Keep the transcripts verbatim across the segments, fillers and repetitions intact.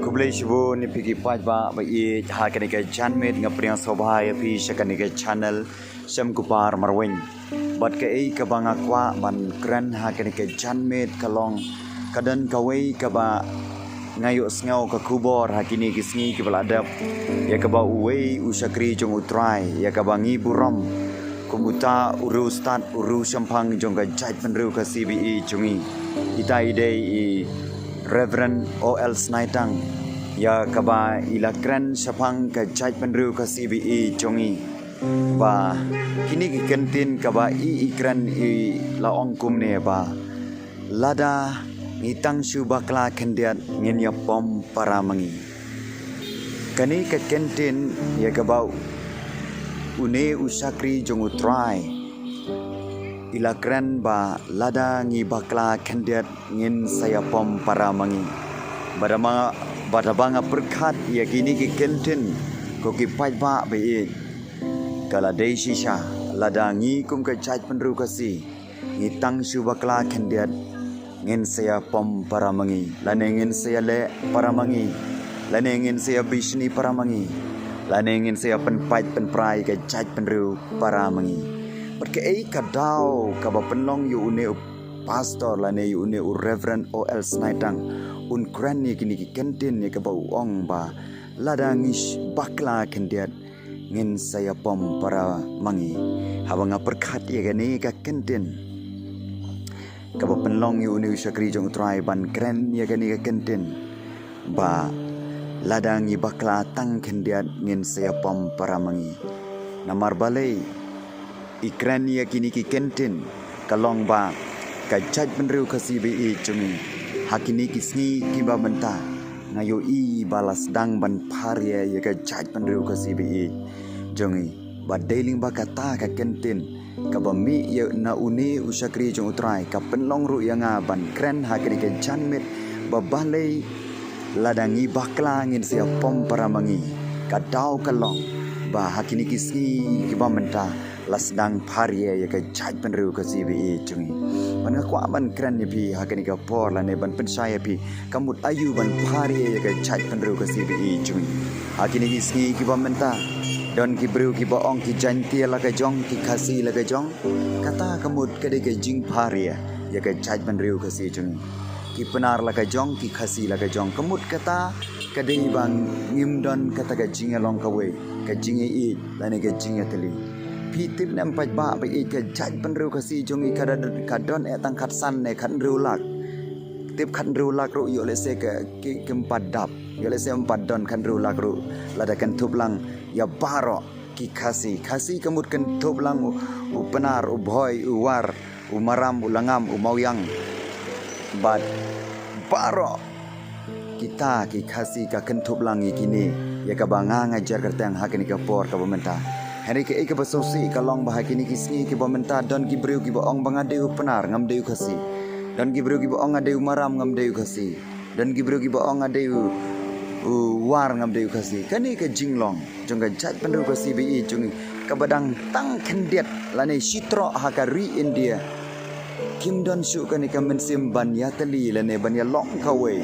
Khublei shibun ïa phi ki paidbah ba ïeit ha kane ka janmiet, nga pdiang sngewbha ïa phi sha kane ka channel Shem Kupar Marweiñ. Bad kaei kaba nga kwah ban kren ha kane ka janmiet ka long, ka don kawei kaba nga ïohsngew ka khubor ha kine ki sngi kiba la dep, ïa kaba uwei u shakri jong U Trai, ïa kaba ngi burom kum uta u riewstad, u riewshemphang jong ka jaitbynriew Khasi ba ïeit jong ngi. Ita i dei i Reverend O L Snaitang, ïa kaba i la kren shaphang ka jaitbynriew Khasi ba ïeit jong ngi. Ba kine ki kyntien kaba i, i kren, i la ong kumne ba, lada ngi tang shu bakla khyndiat, ngin ïa pom para ma ngi. Kane ka kyntien ïa kaba une u shakri jong U Trai i la kren ba, lada ngi bakla khyndiat, ngin sa ïa pom para ma ngi. Bad haba, bad haba nga pyrkhat ïa kine ki kyntien, ko ki paidbah ba ïeit, ka la dei shisha, lada ngi kum ka jaitbynriew Khasi ngi tang shu bakla khyndiat, ngin sa ïa pom para ma ngi, lane ngin sa ïa leh para ma ngi, lane ngin sa ïa bishni para ma ngi, lane ngin sa ïa pynpait pynpra ïa ka jaitbynriew para ma ngi. Bad kaei ka daw kaba pynlong ïa une u pastor lane ïa une u Reverend O L Snaitang un kren ïa kine ki kyntien ïa kaba u ong ba, lada ngi sh-, bakla khyndiat, ngin sa ïa pom para ma ngi. Haba nga pyrkhat ïa kane ka kyntien, kaba pynlong ïa une u shakri jong U Trai ban kren ïa kane ka kyntien ba, lada ngi bakla tang khyndiat, ngin sa ïa pom para ma ngi. Namar balei i kren ïa kine ki kyntien, ka long ba ka jaitbynriew Khasi ba ïeit jong ngi ha kine ki sngi kiba mynta, nga ïohi ba la sdang ban pharia ïa ka jaitbynriew Khasi ba ïeit jong ngi. Bad dei lyngba kata ka kyntien kaba mih ïa na une u shakri jong U Trai, ka pynlong ruh ïa nga ban kren ha kane ka janmiet ba, balei lada ngi bakla, ngin sa ïa pom para ma ngi. Ka daw ka long ba ha kine ki sngi kiba mynta la sdang pharia ïa ka jaitbynriew Khasi ba ïeit jong ngi. Bad nga kwah ban kren ïa phi ha kane ka por lane ban pynshai ïa phi, ka mut aïu ban pharia ïa ka jaitbynriew Khasi ba ïeit jong ngi. Ha kine ki sngi kiba mynta, don ki briew kiba ong ki Jaiñtia la ka jong, ki Khasi la ka jong. Kata ka mut ka dei ka jingpharia ïa ka jaitbynriew Khasi jong ngi. Ki Pnar la ka jong, ki Khasi la ka jong. Ka mut kata ka dei ba ngim don kata ka jingïalong kawei, ka jingïaieit lane ka jingïatylli. Phi tip ne em paidbah ba ïeit, ka jaitbynriew Khasi jong ngi ka don, ka don eh tang khatsan ne khathynriew lak. Tip khathynriew lak ruh ïoh lehse ka, ki, kim pat dap. Ïoh lehse ym pat don khathynriew lak ruh lada kynthup lang ïa baroh ki Khasi. Khasi ka mut kynthup lang u, u Pnar, u Bhoi, u War, u Maram, u Langam, u Mawiang. Bad baroh kita ki Khasi ka kynthup lang ïa kine, ïa kaba nga nga jer kyrteng ha kane ka por kaba mynta. Hynrei kaei kaba sngewsih ka long ba ha kine ki sngi kiba mynta don ki briew kiba ong ba nga dei u Pnar, ngam dei u Khasi. Don ki briew kiba ong nga dei u Maram, ngam dei u Khasi. Don ki briew kiba ong nga dei u, u War, ngam dei u Khasi. Kane ka jinglong jong ka jaitbynriew Khasi ba ïeit jong ngi kaba dang tang khyndiat lane shi troh ha ka ri India, kim don shuh kane ka mynsiem ban ïatylli lane ban ïalong kawei.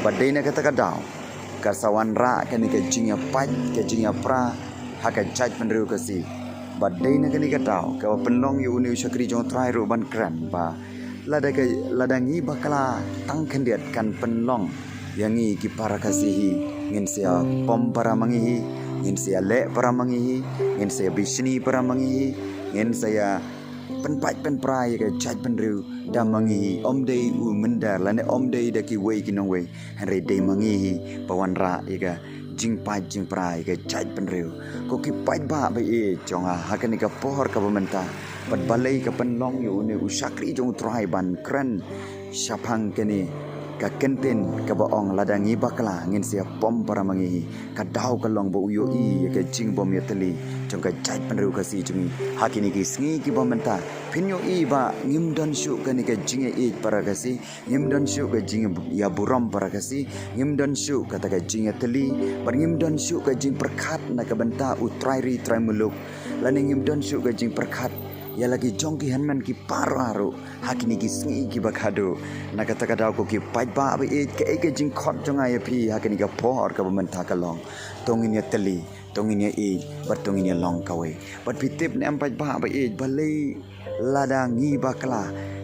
Bad dei na kata ka daw ka sa wanrah kane ka jingïapait, ka jingïapra ha ka jaitbynriew Khasi. Bad dei na kane ka daw kaba pynlong ïa une u shakri jong U Trai ruh ban kren ba, lada ka, lada ngi bakla tang khyndiat, kan pynlong ïa ngi ki para Khasi hi, ngin sa ïa pom para ma ngi hi, ngin sa ïa leh para ma ngi hi, ngin sa ïa bishni para ma ngi hi, ngin sa ïa pynpait pynpra ïa ka jaitbynriew da ma ngi hi. Ym dei u mynder lane ym dei da kiwei ki nongwei, hynrei dei ma ngi hi ba wanrah ïa ka jingpait jingpra ïa ka jaitbynriew. Ko ki paidbah ba ïeit jong nga, ha kane ka por kaba mynta, bad balei ka pynlong ïa une u shakri jong U Trai ban kren shaphang kane ka kyntien kaba ong, lada ngi bakla, ngin sa ïa pom para ma ngi hi. Ka daw ka long ba u ïohi ïa ka jingbym ïatylli jong ka jaitbynriew Khasi jong ngi ha kine ki sngi kiba mynta. Phin ïohi ba ngim don shuh kane ka jingïaieit para Khasi, ngim don shuh ka jingïaburom para Khasi, ngim don shuh kata ka jingïatylli, bad ngim don shuh ka jingpyrkhat na ka bynta u trai ri trai muluk, lane ngim don shuh ka jingpyrkhat ïa la ki jong ki hynmen ki para ruh ha kine ki sngi kiba khadduh. Na kata ka daw ko ki paidbah ba ïeit, kaei ka jingkhot jong nga ïa phi ha kane ka por kaba mynta ka long, to ngin ïatylli, to ngin ïaieit bad to ngin ïalong kawei. Bad phi tip ne em paidbah ba ïeit, balei lada ngi bakla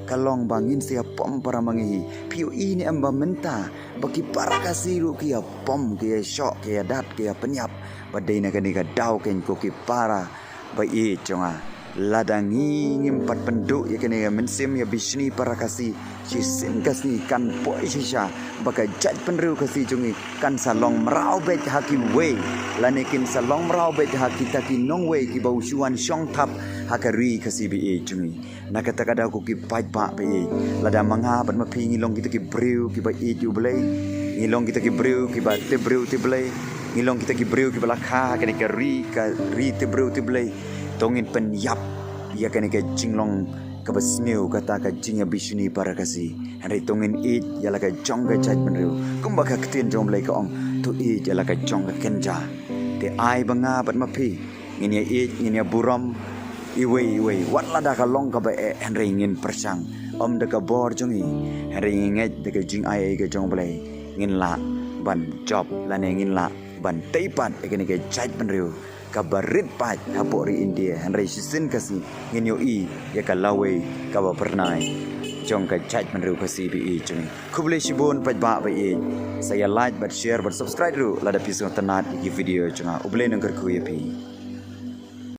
ka long ba ngin sa ïapom para ma ngi hi? Phi ïohi ne em ba mynta ba ki para Khasi ruh ki ïapom, ki ïashoh, ki ïadat, ki ïapynïap? Ba dei na kane ka daw keiñ ko ki para ba ïeit jong nga, lada ngi ngim pat pynduh ïa kane ka mynsiem ïabishni para Khasi, shisien ka sngi kan poi shisha ba ka jaitbynriew Khasi jong ngi kan sa long mraw beit ha kiwei, lane kin sa long mraw beit ha kita ki nongwei kiba u shu wan shong thap ha ka ri Khasi ba ïeit jong ngi. Na kata ka daw ko ki paidbah ba ïeit, lada ma nga bad ma phi ngi long kita ki briew kiba ïeit ïa U Blei, ngi long kita ki briew kiba tip briew tip Blei, ngi long kita ki briew kiba la kha ha kane ka ri, ka ri tip briew tip Blei, to ngin pynïap ïa kane ka jinglong kaba sniew, kata ka jingïabishni para Khasi. Hynrei to ngin ïeit ïa la ka jong ka jaitbynriew, kumba ka ktien jong U Blei ka ong, to ïeit ïa la ka jong ka kynja. Te ai ba nga bad ma phi ngin ïaieit, ngin ïaburom iwei iwei, wat lada ka long kaba eh, hynrei ngin pyrshang, ym da ka bor jong ngi, hynrei ngi ngeit da ka jingai ei ka jong U Blei ngin lah ban jop, lane ngin lah ban tei pat ïa kane ka jaitbynriew kaba rit paid hapoh ri India. Hynrei shisien ka sngi ngin ïohi ïa ka lawei kaba phyrnai jong ka jaitbynriew Khasi ba ïeit jong ngi. Khublei shibun paidbah ba ïeit, sa ïa like bad share bad subscribe ruh lada phi sngewtynnat ïa ki video jong nga. U Blei un kyrkhu ïa phi.